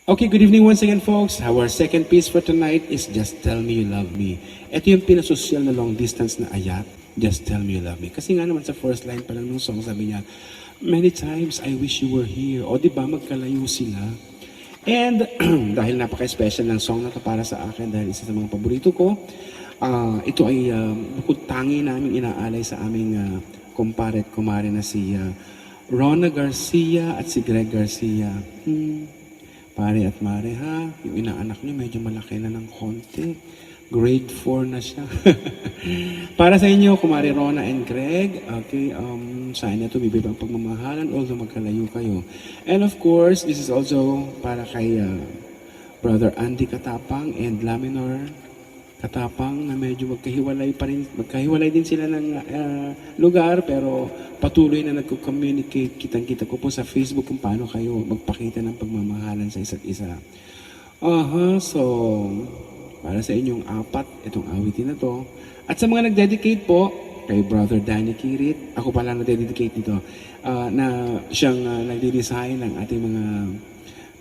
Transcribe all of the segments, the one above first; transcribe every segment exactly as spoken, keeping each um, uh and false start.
Okay, good evening once again, folks. Our second piece for tonight is Just Tell Me You Love Me. Ito yung pinasosyal na long distance na ayat, Just Tell Me You Love Me. Kasi nga naman sa first line pa lang ng song, sabi niya, "Many times I wish you were here." O, di ba, magkalayo sila. And dahil napaka-special ng song na to para sa akin, dahil isa sa mga paborito ko, ah, ito ay, ah, bukod tangi naming inaalay sa aming, ah, kumpare at kumare na si, ah, Rona Garcia at si Greg Garcia. Hmm. Pare at mare, ha, yung inaanak niyo medyo malaki na ng konti. Grade four na siya. Para sa inyo, Kumare Rona and Greg, okay, um, sana tumibay pa ang pagmamahalan, although magkalayo kayo. And of course, this is also para kay, ah, Brother Andy Katapang and Laminor Katapang, na medyo magkahiwalay pa rin, magkahiwalay din sila ng, ah, lugar, pero patuloy na nagko-communicate. Kitang-kita ko po sa Facebook kung paano kayo magpakita ng pagmamahalan sa isa't isa. Aha, so, para sa inyong apat, itong awitin na to. At sa mga nagdedicate po, kay Brother Danny Kirit, ako pala nagdedicate nito, ah, na siyang, ah, nagdi-design ng ating mga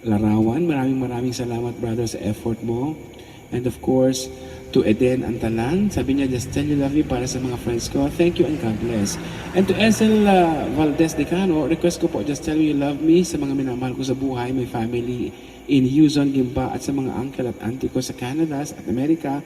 larawan. Maraming, maraming salamat, brother, sa effort mo. And of course, to Eden Antalan, sabi niya, "Just tell you love you para sa mga friends ko. Thank you and God bless." And to Esel, ah, Valdez Decano, request ko po, "Just tell me you love me sa mga minamahal ko sa buhay, my family in Houston, Gimba, at sa mga uncle at auntie ko sa Canada at Amerika.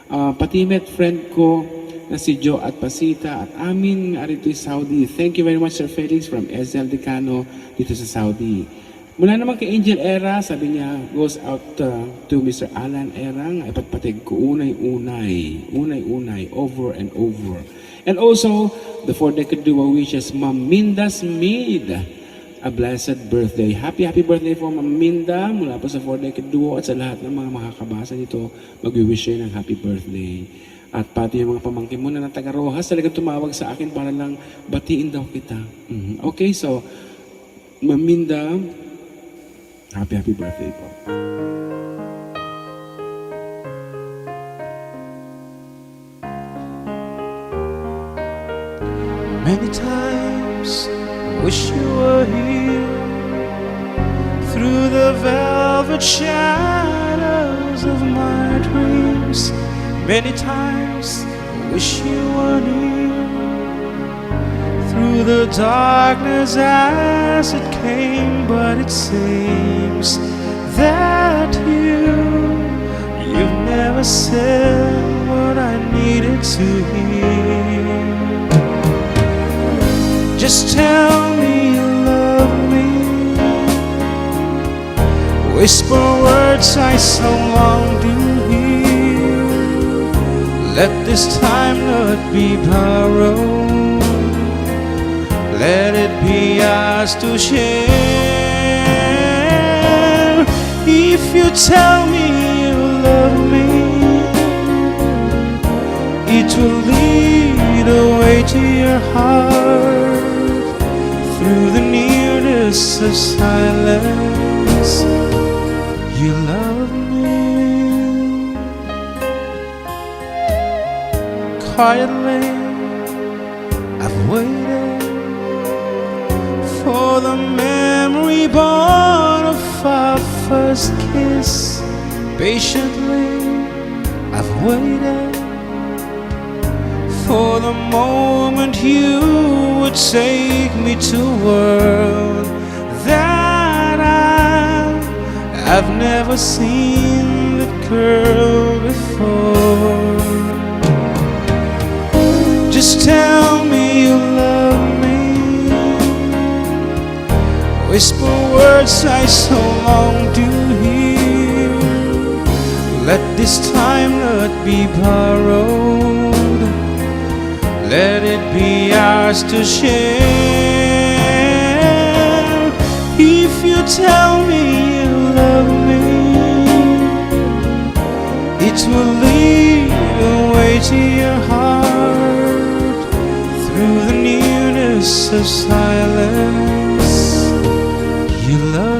Ah, pati met friend ko na si Joe at Pasita at amin nga arito'y Saudi." Thank you very much, Sir Felix, from Esel Decano dito sa Saudi. Mula naman kay Angel Era, sabi niya, goes out, uh, to Mister Alan Era, nga ipatpateg ko unay-unay, unay-unay, over and over. And also, the Four Decade Duo wishes Ma'am Minda Smid a blessed birthday. Happy, happy birthday po, Ma'am Minda, mula po sa Four Decade Duo at sa lahat ng mga makakabasa nito, magwi-wish kayo ng happy birthday. At pati yung mga pamangkin mo na taga Roxas, talagang tumawag sa akin para lang batiin daw kita. Mhm. Okay, so, Ma'am Minda, happy, happy birthday po. Many times wish you were here through the velvet shadows of my dreams. Many times wish you were near through the darkness as it came, but it seems that you, you've never said what I needed to hear. Just tell me you love me. Whisper words I so long do hear. Let this time not be borrowed. Let it be ours to share. If you tell me you love me, it will lead the way to your heart through the nearness of silence. You love me. Quietly, I've waited for the memory born of our first kiss. Patiently, I've waited for the moment you would take me to a world that I, I've never seen that girl before. Just tell me you love me. Whisper words I so long do hear. Let this time not be borrowed. Let it be ours to share. If you tell me you love me, it will lead the way to your heart through the nearness of silence. You love